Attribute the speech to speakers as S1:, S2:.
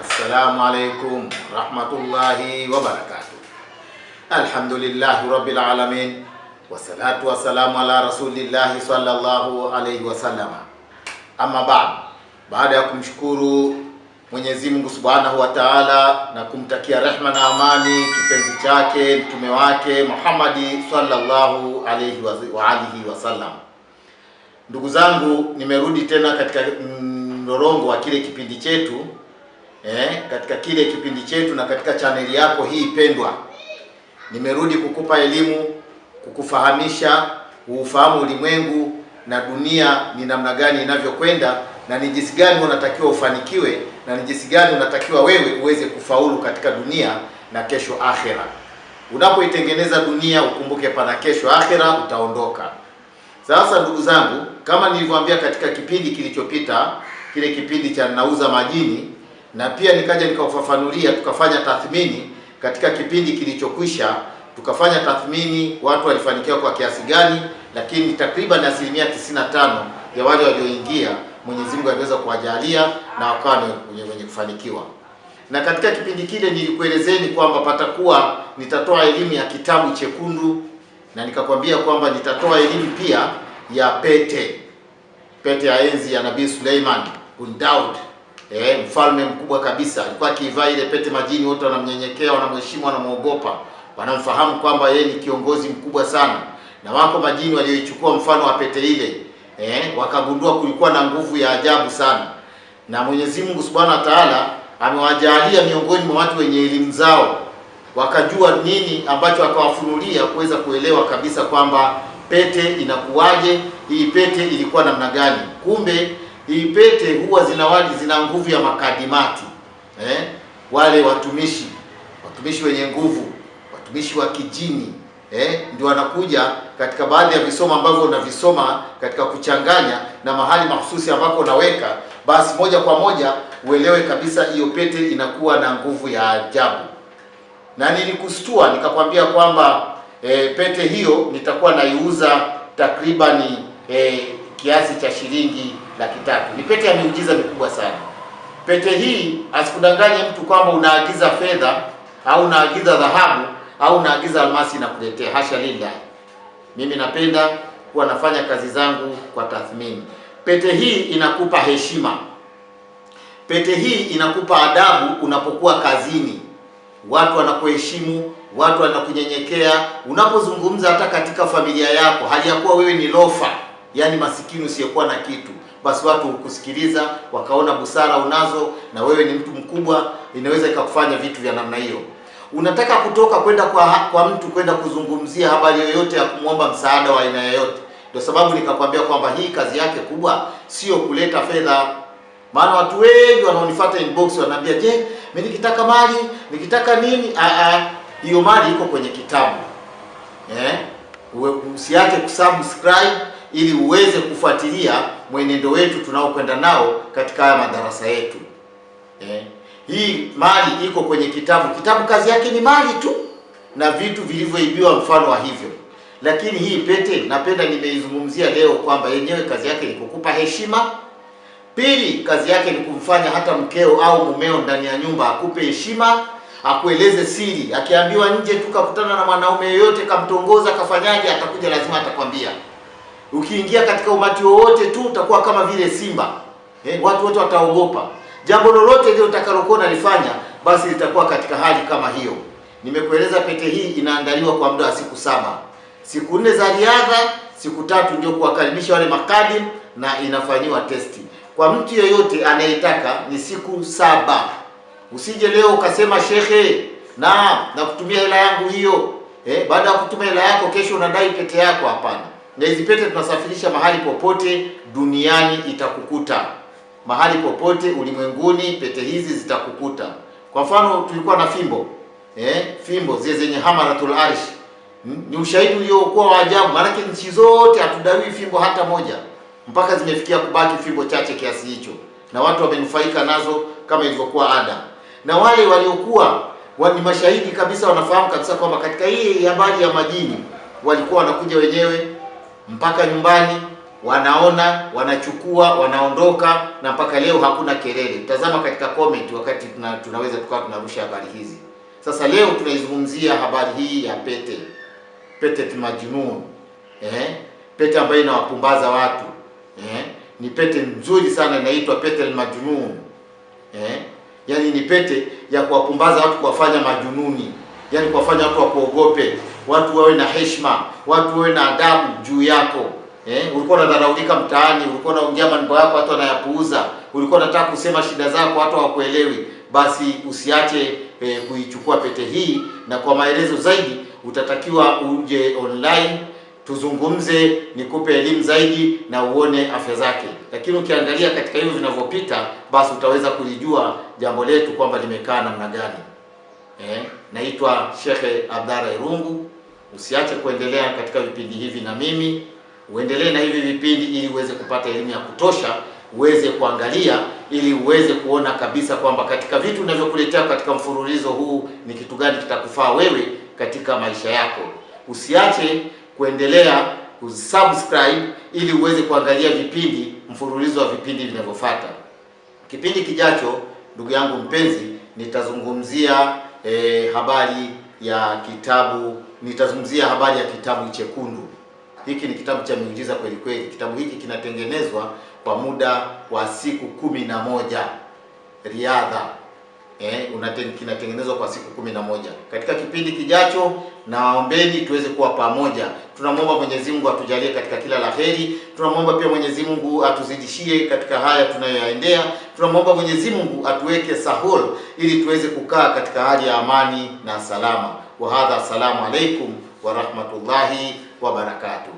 S1: Assalamu alaikum rahmatullahi wa barakatuh. Alhamdulillahi rabbil alamin wassalatu wassalamu ala rasulillahi sallallahu alayhi wasallam. Amma baad, baada ya kumshukuru Mwenyezi Mungu Subhanahu wa Ta'ala na kumtakia rehma na amani kipenzi chake mtume wake Muhammadi sallallahu alayhi wa alihi wasallam. Ndugu zangu, nimerudi tena katika mlolongo wa kile kipindi chetu katika kile kipindi chetu na katika chaneli yako hii pendwa, nimerudi kukupa elimu, kukufahamisha uufahamu ulimwengu na dunia ni namna gani inavyokwenda na ni jinsi gani unatakiwa ufanikiwe na ni jinsi gani unatakiwa wewe uweze kufaulu katika dunia na kesho akhera. Unapoitengeneza dunia ukumbuke pana kesho akhera utaondoka. Sasa ndugu zangu, kama nilivyoambia katika kipindi kilichopita, kile kipindi cha nauza majini, na pia nikaja nikawafafanulia, tukafanya tathmini katika kipindi kilichokwisha, tukafanya tathmini watu walifanikiwa kwa kiasi gani, lakini takriban 95% ya wale walioingia Mwenyezi Mungu aliweza kuwajalia na wakawa ni wenye kufanikiwa. Na katika kipindi kile nilikuelezeni kwamba patakuwa nitatoa elimu ya kitabu chekundu na nikakwambia kwamba nitatoa elimu pia ya pete, pete ya enzi ya Nabii Suleiman bin Daud, mfalme mkubwa kabisa. Alikuwa akiivaa ile pete majini, wote wanamnyenyekea, wanamheshimu, wanamuogopa, wanamfahamu kwamba yeye ni kiongozi mkubwa sana. Na wako majini walioichukua mfano wa pete ile, wakagundua kulikuwa na nguvu ya ajabu sana, na Mwenyezi Mungu Subhanahu wa Ta'ala amewajalia miongoni mwa watu wenye elimu zao wakajua nini ambacho akawafunulia kuweza kuelewa kabisa kwamba pete inakuwaje, hii pete ilikuwa namna gani. Kumbe hii pete huwa zina nguvu ya makadimati, wale watumishi wenye nguvu, watumishi wa kijini, ndio wanakuja katika baadhi ya visomo ambavyo unavisoma katika kuchanganya na mahali mahususi ambako unaweka, basi moja kwa moja uelewe kabisa hiyo pete inakuwa na nguvu ya ajabu. Na nilikustua nikakwambia kwamba pete hiyo nitakuwa naiuza takribani kiasi cha shilingi 300,000. Ni pete ya miujiza mikubwa sana. Pete hii asikudanganye mtu kwamba unaagiza fedha au unaagiza dhahabu au unaagiza almasi na kuletea. Hasha lillah. Mimi napenda kuwa nafanya kazi zangu kwa tathmini. Pete hii inakupa heshima. Pete hii inakupa adabu unapokuwa kazini. Watu wanakuheshimu, watu wanakunyenyekea. Unapozungumza hata katika familia yako, hali ya kuwa wewe ni lofa, yani masikini usiyekuwa na kitu, basi watu hukusikiliza, wakaona busara unazo na wewe ni mtu mkubwa, inaweza ikakufanya vitu vya namna hiyo. Unataka kutoka kwenda kwa mtu kwenda kuzungumzia habari yoyote ya kumwomba msaada wa aina yoyote. Ndio sababu nikakwambia kwamba hii kazi yake kubwa sio kuleta fedha. Maana watu wengi wanaonifuata inbox wananiambia, je, mimi nikitaka mali, nikitaka nini? Hiyo mali iko kwenye kitabu. Usiache kusubscribe ili uweze kufuatilia mwenendo wetu tunaokwenda nao katika haya madarasa yetu. Hii mali iko kwenye kitabu. Kitabu kazi yake ni mali tu na vitu vilivyoibiwa mfano wa hivyo. Lakini hii pete napenda nimeizungumzia leo kwamba yenyewe kazi yake ni kukupa heshima. Pili, kazi yake ni kumfanya hata mkeo au mumeo ndani ya nyumba akupe heshima, akueleze siri. Akiambiwa nje tu kakutana na mwanaume yeyote kamtongoza kafanyaje, atakuja lazima atakwambia. Ukiingia katika umati wowote tu utakuwa kama vile simba. Watu wote wataogopa. Jambo lolote lile utakalokuwa unalifanya basi litakuwa katika hali kama hiyo. Nimekueleza pete hii inaandaliwa kwa muda wa siku 7. Siku 4 za riadha, siku 3 ndio kuwakaribisha wale makadim na inafanyiwa testi. Kwa mtu yeyote anayetaka ni siku 7. Usije leo ukasema shekhe, na kutumia hela yangu hiyo. Baada ya kutuma hela yako kesho unadai pete yako. Hapana. Na hizi pete tunasafirisha mahali popote duniani, itakukuta. Mahali popote ulimwenguni pete hizi zitakukuta. Kwa mfano tulikuwa na fimbo. Fimbo zile zenye hamaratul arsh. Ni ushahidi uliokuwa wa ajabu, maana nchi zote hatudawi fimbo hata moja, mpaka zimefikia kubaki fimbo chache kiasi hicho, na watu wamenufaika nazo kama ilivyokuwa ada. Na wale waliokuwa ni mashahidi kabisa wanafahamu kabisa kwamba katika hii habari ya majini walikuwa wanakuja wenyewe mpaka nyumbani, Wanaona, wanachukua, wanaondoka, na mpaka leo hakuna kelele. Tazama katika comment wakati tunaweza tukawa tunarusha habari hizi. Sasa leo tunaizungumzia habari hii ya pete, pete majnun, pete ambayo inawapumbaza watu. Ni pete nzuri sana inaitwa pete majnun. Yaani ni pete ya kuwapumbaza watu, kuwafanya majununi, yaani kuwafanya watu wakuogope, watu wawe na heshima, watu wawe na adabu juu yako. Ulikuwa unadharaulika mtaani, ulikuwa unaongea mambo yako watu wanayapuuza, ulikuwa unataka kusema shida zako watu hawakuelewi. Basi usiache kuichukua pete hii, na kwa maelezo zaidi utatakiwa uje online tuzungumze, nikupe elimu zaidi na uone afya zake. Lakini ukiangalia katika hivyo vinavyopita, basi utaweza kulijua jambo letu kwamba limekaa namna gani. Naitwa Shekhe Abdalla Irungu. Usiache kuendelea katika vipindi hivi na mimi, uendelee na hivi vipindi ili uweze kupata elimu ya kutosha, uweze kuangalia ili uweze kuona kabisa kwamba katika vitu ninavyokuletea katika mfululizo huu ni kitu gani kitakufaa wewe katika maisha yako. Usiache kuendelea kusubscribe ili uweze kuangalia vipindi, mfululizo wa vipindi vinavyofuata. Kipindi kijacho, ndugu yangu mpenzi, nitazungumzia habari ya kitabu, nitazungumzia habari ya kitabu chekundu. Hiki ni kitabu cha miujiza kweli kweli. Kitabu hiki kinatengenezwa kwa muda wa siku 11 riadha. Kinatengenezwa kwa siku 11. Katika kipindi kijacho, nawaombeni tuweze kuwa pamoja. Tunamwomba Mwenyezi Mungu atujalie katika kila la heri. Tunamwomba pia Mwenyezi Mungu atuzidishie katika haya tunayoyaendea. Tunamwomba Mwenyezi Mungu atuweke sahul ili tuweze kukaa katika hali ya amani na salama. Wa hadha, assalamu alaikum wa rahmatullahi wa barakatuh.